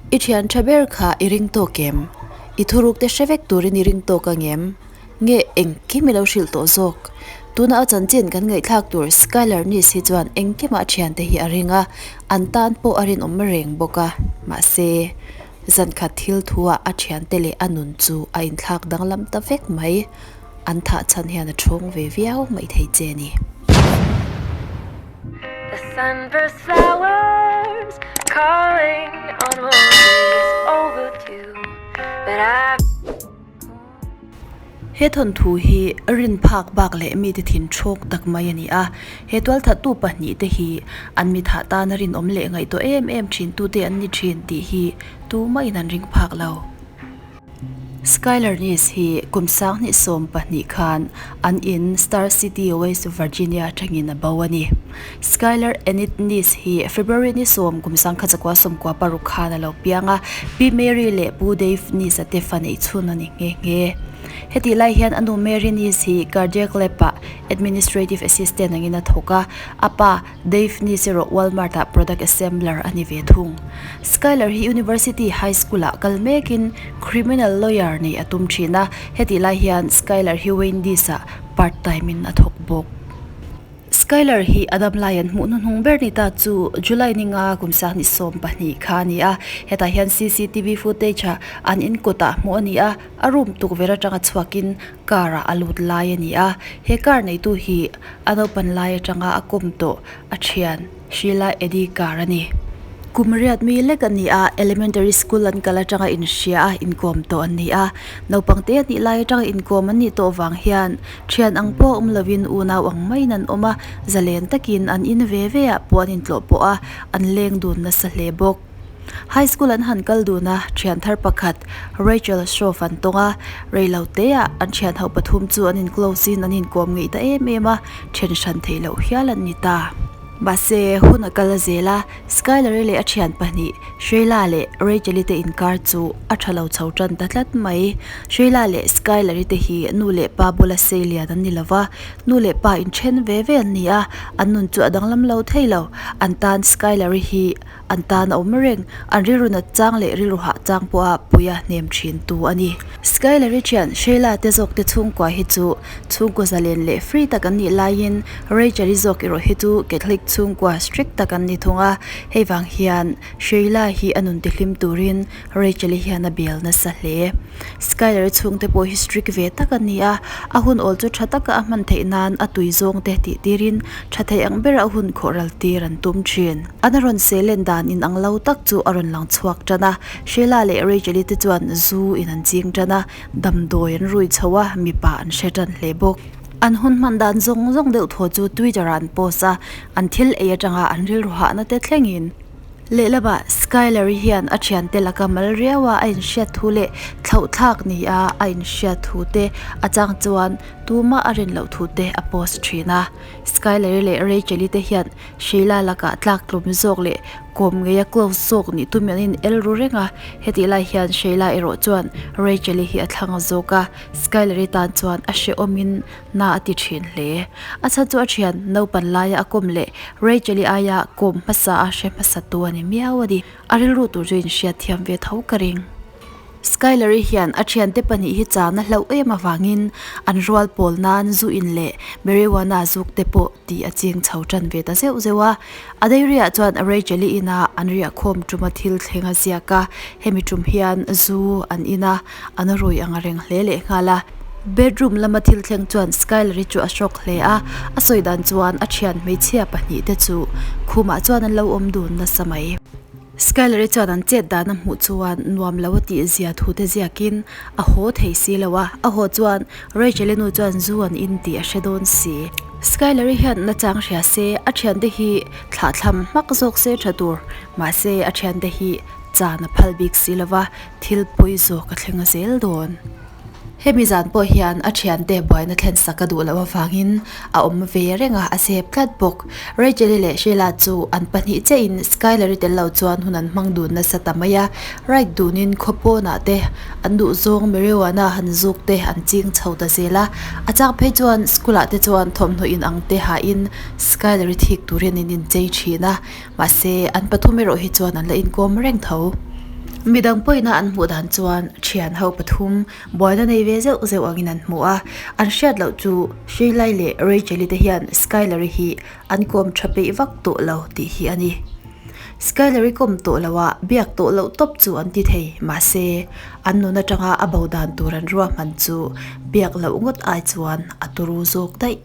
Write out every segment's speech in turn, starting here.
I thian tha ber kha i ring tawk em? I thuruk te hre vek turin i ring tawk ang em? Nge engkim i lo hrilh tawh zawk? Tuna a chanchin kan ngaihthlak tur Skylar Nice hi chuan engkimah a thiante hi a ring a, an tan pawh a rinawm reng bawk a. Mahse, zankhat thil thuah a thiante leh a nun chu a inthlak danglam ta vek mai. An thah chhan hian a thawng ve viau mai thei che a ni. The sunburst flowers calling on roses overdue But I He thawnthu hi rin phak bak leh mite thin thawk tak mai a ni a. He tualthattu pahnihte hi an mi thah tana rinawm leh ngaihtuah em em thintute an ni thin tih hi tumahin an ring phak lo. Skylar Neese hi kum sanghnih 12 khan an in Star City, West Virginia atangin a bo a ni. Skylar Enid Neese hi February ni 10 kum 1996 khan a lo piang a, Pi Mary leh Pu Dave Neese a te fa neih chhun a ni nghe nghe. Hetih lai hian a nu Mary Neese hi Cardiac Lab-ah Administrative Assistant angin a thawk a, a pa Dave Neese erawh Walmart-ah product assembler a ni ve thung. Skyler hi University High School-ah kal mekin criminal lawyer neih a tum thin a, hetih lai hian Skyler hi Wendy's-ah part time-in a thawk bawk. Skyler hi a dam lai an hmuh hnuhnung ber ni ta chu July ninga kum 2012 kha a ni a, hetah hian cctv footage-ah an inkawtah hmuh a ni a, a room tukverh atanga chhuakin car ah a lut lai a ni a, he car neitu hi a naupan lai atanga a kawm tawh a thian Sheila Eddy car a ni. Kum riat mi lek a ni a, elementary school an kal atanga inhria a inkawm tawh an ni a, naupang te a nih lai atanga inkawm an nih tawh vang hian thian ang pawh awm lovin unau ang maiin an awm a, zalen takin an in ve ve ah pawh an intlawh pawh a, an leng dun nasa hle bawk. High school an han kal dun a, thian thar pakhat Rachel Shroff an tawng a, rei lo te ah an thian ho pathum chu an in close in an inkawm ngeih ta em em a, then hran theih loh hial an ni ta. Mahse, hun a kal a zel a, Skyler-i leh a thian pahnih Sheila leh Rachel-i te inkar chu a tha lo chho tan ta tlat mai. Sheila leh Skyler-i te hi nu leh pa bula sei lian an ni lo va, nu leh pa inthen ve ve an ni a, an nun chu a danglam lo thei lo. An tan Skyler-i hi An tan a awm reng, an rilru nat chang leh rilru hah chang pawha puia hnem thin tu a ni. Skyler-i thian Sheila te zawk te chhungkua hi chu chhungkaw zalen leh free tak an nih laiin Rachel-i zawk erawh hi chu Catholic chhungkua strict tak an ni thung a, hei vang hian Sheila hi a nun tihlim turin Rachel-i hian a bel nasa hle. Skyler-i chhungte pawh hi strict ve tak a ni a, a hun awl chu tha taka a hman theih nan a tui zawng te tih tirin tha thei ang bera a hun khawh ral tir an tum thin. An a rawn selen dan in ang lo tak chu a rawn lang chhuak tan a, Sheila leh Rachel-i te chuan zu in an ching tan a, damdawi an rui chho a, mipa an hre tan hle bawk. An hun hman dan zawng zawng deuh thaw chu Twitter-ah an post a, an thil ei atanga an rilru hahna te thlengin. Lehlamah Skyler-i hian a thiante laka mal riau a a inhriat thu leh thlauhthlak ni a a inhriat thu te a chang chuan tumah a rin loh thu te a post thin a. Skyler-i leh Rachel-i te hian Sheila lakah tlak tlum zawk leh kawm ngeia close zawk nih tum an in el ru reng a, hetih lai hian Sheila erawh chuan Rachel-i hi a thlang zawk a, Skyler-i tan chuan a hrehawmin Na a ti thin hle. A chhan chu a thian naupan laia a kawm leh Rachel-i aia kawm hmasa a hre hmasa tu a ni miau a ni. A rilru tur chu inhriat thiam ve tho ka ring. Skyler-i hian a thiante pahnih hi chana hlauh em avangin an rual pawl nan zu in leh marijuana zuk te pawh tih a ching chho tan ve ta zeuh zeuh a. A dairy-ah chuan Rachel-i ina an riahkhawm tuma thil thleng a ziak a, hemi tum hian zu an in a, An rui ang reng hle leh nghal a. Bedroom lama thil thleng chuan Skyler-i chu a hrawk hle a, a sawi dan chuan a thian hmeichhia pahnih te chu khumah chuan an lo awm dun nasa mai. Skyler-i chuan an chet dan a hmuh chuan nuam lo a tih zia thu te ziakin a haw thei si lo a, a haw chuan Rachel-i nu chuan zu an in tih a hre dawn si. Skyler-i hian nachang hria se a thiante hi thlahthlam hmak zawk se tha tur, mahse a thiante hi chan a phal bik si lo va, Thil pawi zawk a thleng a zel dawn. Hemi zan pawh hian a thiante buaina thlen sak a duh loh avangin a awm ve reng a, a zep tlat bawk. Rachel-i leh Sheila chu an pahnih chiahin Skyler-i tel lo chuan hun an hmang dun nasa ta mai a, ride dunin khaw pawnah te an duh zawng marijuana han zuk te an ching chho ta zel a. A chak phei chuan school-ah te chuan thawmhnaw in ang te hahin Skyler-i thik turin an inchei thin a, mahse an pathum erawh hi chuan an la inkawm reng tho. Midang pawhina an hmuh dan chuan thian ho pathum buaina nei ve zeuh zeuh angin an hmu a, an hriat loh chu Sheila-i leh Rachel-i te hian Skyler-i hi an kawm tha peih vak tawh lo tih hi a ni. Skyler-i kawm tawh loh a biak tawh loh tawp chu an ti thei, mahse an nun atanga a bo dan tur an ruahman chu biak loh ngawt ai chuan a turu zawk daih.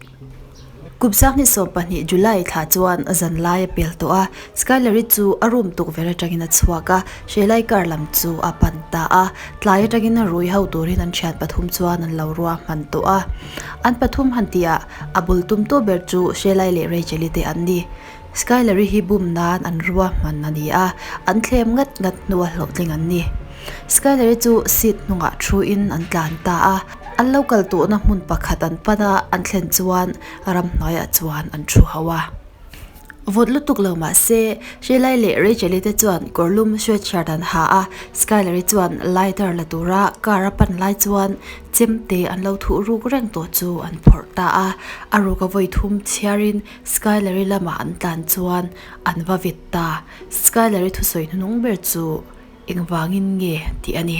Kum sanghnih 12 July thla chuan zan lai a pel tawh a, Skyler-i chu a room tukverh atangin a chhuak a, Sheila-i car lam chu a pan ta a, tlai atangin rui ho turin an thian pathum chuan an lo ruahman tawh a. An pathum han tihah a bul tumtu ber chu Sheila-i leh Rachel-i te an ni. Skyler-i hi bum nan an ruahman a ni a, an thlem ngat ngat hnua hlawhtling an ni. Skyler-i chu seat hnungah thu-in an tlan ta a, an lo kal tawhna hmun pakhat an pan a, an thlen chuan ramhnuaiah chuan an thu ho a. Vawt lutuk lo mah se, Sheila-i leh Rachel-i te chuan kawrlum sweatshirt an ha a, Skyler-i chuan lighter la tura car a pan lai chuan chemte an lo thuh ruk reng tawh chu an phawrh ta a, a ruka vawi thum chhiarin Skyler-i lamah an tlan chuan an va vit ta. Skyler-i thusawi hnunung ber chu engvangin nge tih a ni.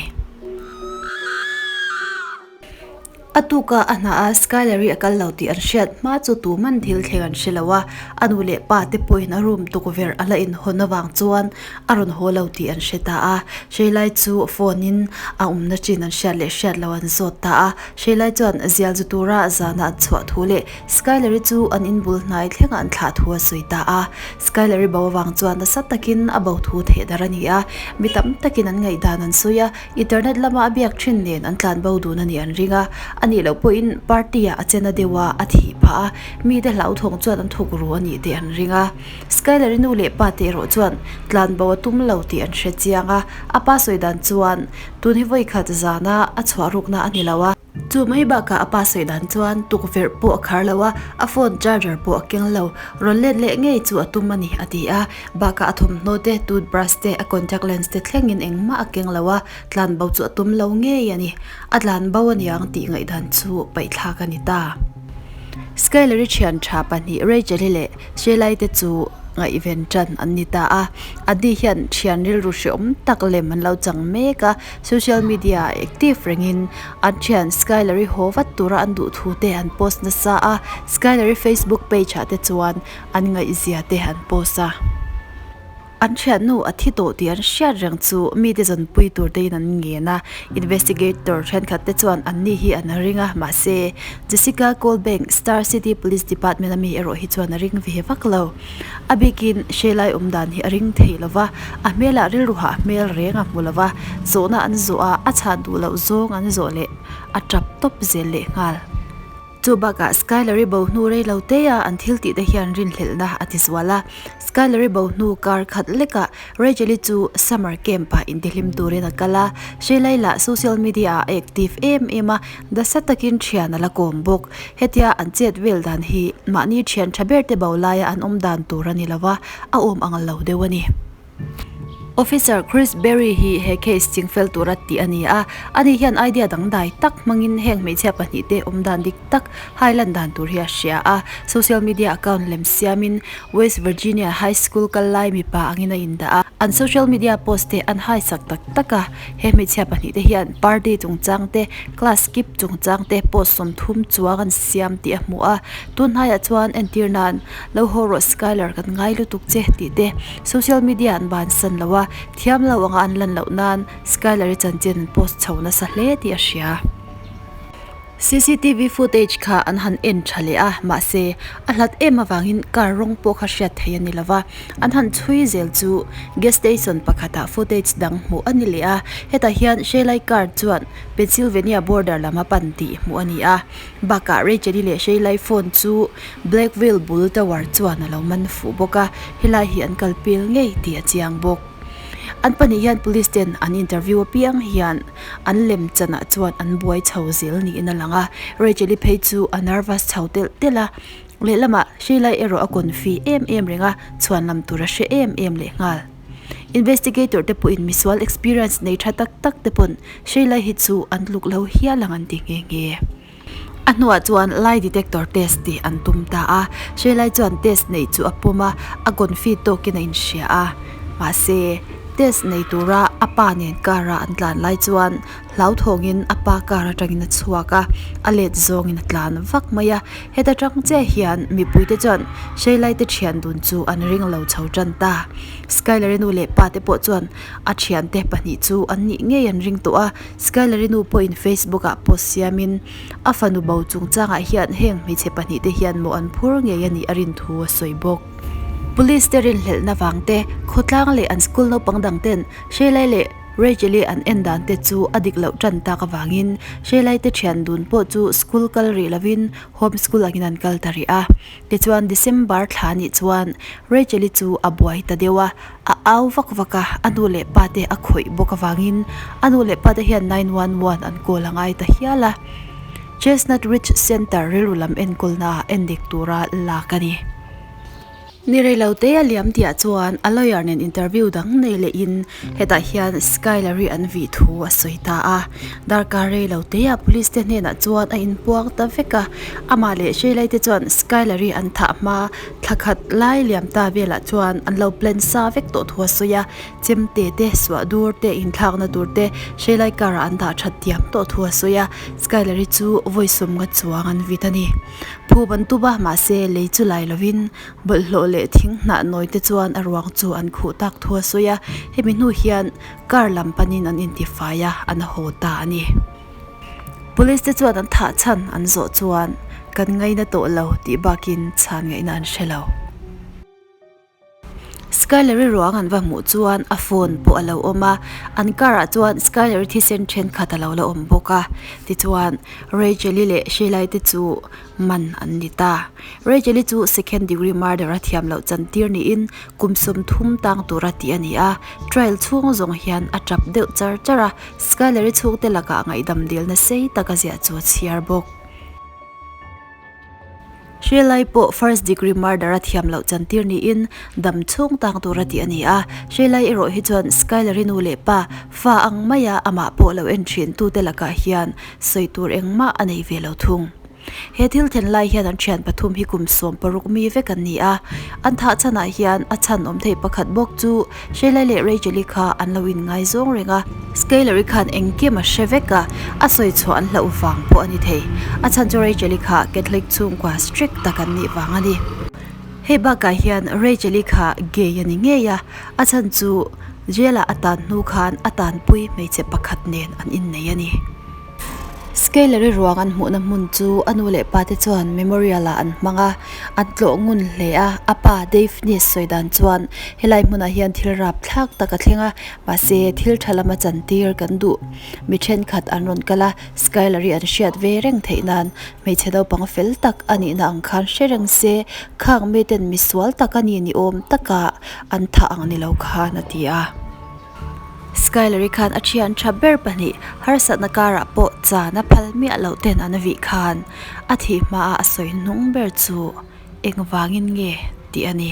A tuka a hna a Skyler-i a kal lo tih an hriat hma chu tuman thil thleng an hre lo a, a nu leh pa te pawhin a room tukverh a la inhawn avang chuan a rawn haw lo tih an hre ta a. Sheila-i chu phone in a awmna chin an hriat leh hriat lo an zawt ta a. Sheila-i chuan zial zu tura zana an chhuah thu leh Skyler-i chu an inbul hnai thlengah an thlah thu a sawi ta a. Skyler-i bo avang chuan nasa takin a bo thu theih dar a ni a, mi tam takin an ngaihdan an sawi a, internet lama a biak thin nen an tlan bo dun a nih an ring a, a nih loh pawhin party-ah a chena deuh a, a thih phah a, mite hlauthawng chuan an thuk ru a nih teh an ring a. Skyler-i nu leh pa te erawh chuan tlan bo a tum lo tih an hre chiang a, a pa sawi dan chuan tun hi vawikhat zana a chhuah rukna a ni lo a. Chu mai bakah a pa sawi dan chuan tukverh pawh a khar lo a, a phone charger pawh a keng lo. Rawn let leh ngei chu a tum a ni, a ti a. Bakah a thawmhnaw te, toothbrush te, a contact lens te thlengin engmah a keng lo a, tlan bo chu a tum lo ngei a ni. A tlan bo aniang tih ngaihdan chu paihthlak a ni ta. Skyler-i thian tha pahnih Rachel-i leh Sheila-i te chu ngaihven tan an ni ta a. Anni hian thian rilru hreawm tak lem an lo chang mek a. Social media ah active rengin an thian Skyler-i haw vat tura an duh thu te an post nasa a, Skyler-i Facebook page ah te chuan an ngaihzia te an post a. An thiannu a thi tawh tih an hriat reng chu mite zawnpui tur tein an ngen a, investigator thenkhat te chuan anni hi an ring a, mahse Jessica Colbank, Star City Police Department a mi erawh hi chuan a ring ve vak lo. A bikin Sheila-i awm dan hi a ring thei lo va, a hmelah rilru hah hmel reng a hmu lo va, zawhna an zawh a, a chhan duh loh zawng an zawh leh a tap tawp zel leh nghal. Chu bakah Skyler-i bo hnu rei lo te a an thil tih te hian rinhlelhna a ti zual a, Skyler-i bo hnu kar khat lekah Rachel-i chu summer camp-ah intihlim turin a kal a, Sheila-i lah social media-ah a active em em a, nasa takin thian a la kawm bawk. Hetia an chet vel dan hi mahni thian tha ber te bo laia an awm dan tur a ni lo va, a awm ang lo deuh a ni. Officer Chris Berry hi he case chingfel tura tih a ni a, ani hian idea dangdai tak hmangin heng hmeichhia pahnih te awm dan dik tak hai lan dan tur hi a hria a, social media account lem siamin West Virginia High School kal lai mipa angin a indah a, an social media post te an hai sak tak tak a, he hmeichhia pahnih te hian party chungchang te, class skip chungchang te post 30 chuang an siam tih a hmu a, tun hnaiah chuan entir nan lo haw rawh Skylar kan ngai lutuk che tih te social media an bansan lo a, thiam lo anga an lan loh nan Skylar i chanchin an post chho nasa hle tih a hria. Cctv footage kha an han en tha leh a, mahse a hlat em avangin car rawng pawh kha hriat theih a ni lova. An han chhui zel chu gas station pakhatah footage dang hmuh a ni leh a, hetah hian Sheila-i car chuan Pennsylvania border lam a pan tih hmuh a ni a. Bakah Rachel-i leh Sheila-i phone chu Blackville bul tower chuan a lo man fuh bawk a, helai hi an kal pel ngei tih a chiang bawk. An pahnih hian police ten an interview apiang hian an lem chanah chuan an buai chho zel niin a lang a, Rachel-i phei chu a nervous chho telh telh a, lehlamah Sheila-i erawh a confi em em reng a, chhuan lam tur a hre em em leh nghal. Investigator te pawhin misual experience nei tha tak tak te pawn Sheila-i hi chu an tluk lo hial ang an ti nghe nghe. A hnuah chuan lie detector test tih an tum ta a, Sheila-i chuan test neih chu a pawm a, a confi tawkin a inhria a, mahse. Test nei tura a pa nen car a an tlan lai chuan hlauthawngin a pa car atangin a chhuak a, a let zawngin a tlan vak mai a. Heta tang chiah hian mipuite chuan Sheila te thian dun chu an ring lo chho tan ta. Skyler-i nu leh pa te pawh chuan a thiante pahnih chu an nih ngei an ring tawh a. Skyler-i nu pawhin Facebook ah post siamin a fanu bo chungchangah hian heng hmeichhe pahnih te hian mawh an phur ngei a nih a rin thu a sawi bawk. Police te rinhlelhna vang te, khawtlang leh an school naupang dang ten Sheila leh Rachel-i an en dan te chu a dik loh tan tak avangin Sheila te thian dun pawh chu school kal rih lovin home school angin an kal ta rih a. Tichuan December thla nih chuan Rachel-i chu a buai ta deuh a, a au vak vak a, a nu leh pa te a khawih bawk avangin a nu leh pa te hian 911 an call a ngai ta hial a. Chestnut Ridge Center rilru lam enkawlna ah endik tura lak a ni. Ni reilo te a liam tihah chuan a lawyer nen interview dang nei lehin hetah hian Skylar-i an vih thu a sawi ta a. Darkar reilo teah police te hnenah chuan a inpuang ta vek a, amah leh Sheila-i te chuan Skylar-i an thah hma thla khat lai liam ta velah chuan an lo plan sa vek tawh thu a sawi a, chemte te, suah dur te, inthlakna tur te Sheila-i car ah an dah that diam tawh thu a sawi a, Skylar-i chu vawi sawmnga chuang an vit a ni. Phu ban tup a, mahse lei chu lai lovin bawlhhlawh leh thing hnah nawi te chuan a ruang chu an khuh tak thu a sawi a, hemi hnu hian car lam panin an intifai a, an haw ta a ni. Police te chuan an thah chhan an zawh chuan kan ngaina tawh lo tih bakin chhan ngaihna an hre lo. Skyler-i ruang an va hmuh chuan a phone pawh a lo awm a, an car ah chuan Skyler-i thisen thenkhat a lo la awm bawk a, tichuan Rachel-i leh Sheila-i te chu man an ni ta. Rachel-i chu second degree murder a thiam loh chantir niin kum 30 tang tura tih a ni a, trial chhung zawng hian a tap deuh char char a, Skyler-i chhungte lakah ngaihdam dilna sei tak a ziah chu a chhiar bawk. Hrilai pawh first degree murder a thiam loh chantir niin dam chhung tang tura tih a ni a, Hrilai erawh hi chuan Skyler-i nu leh pa fa ang maia amah pawh lo en thin tute lakah hian sawi tur engmah a nei ve lo thung. He thil then lai hian an thian pathum hi kum 16 mi vek an ni a, an thah chhanah hian a chhan awm thei pakhat bawk chu Sheila leh Rachel-i kha an lo inngaizawng reng a, Skyler-i khan engkim a hre vek a, a sawi chhuah an hlauh vang pawh a ni thei. A chhan chu Rachel-i kha Catholic chhungkua strict tak an nih vang a ni. Hei bakah hian Rachel-i kha gay a ni ngei a, a chhan chu jail-ah a tan hnu khan a tanpui hmeichhe pakhat nen an innei a ni. Skyler-i ruang an hmuhna hmun chu a nu leh pa te chuan memorial ah an hmang a, an tlawh ngun hle a, a pa Dave Nees sawi dan chuan helai hmunah hian thil rap thlak tak a thleng a, mahse thil tha lama chantir kan duh. Mi thenkhat an rawn kal a, Skyler-i an hriat ve reng theih nan hmeichhe naupang fel tak a nihna ang khan hre reng se, khang miten misual tak a ni ni awm taka an thah ang ni lo khan a ti a. Skyler-i khan a thian tha ber pahnih harsatna karah pawh chana phal miah loh ten an vih khan a thih hmaah a sawi hnung ber chu engvangin nge tih a ni.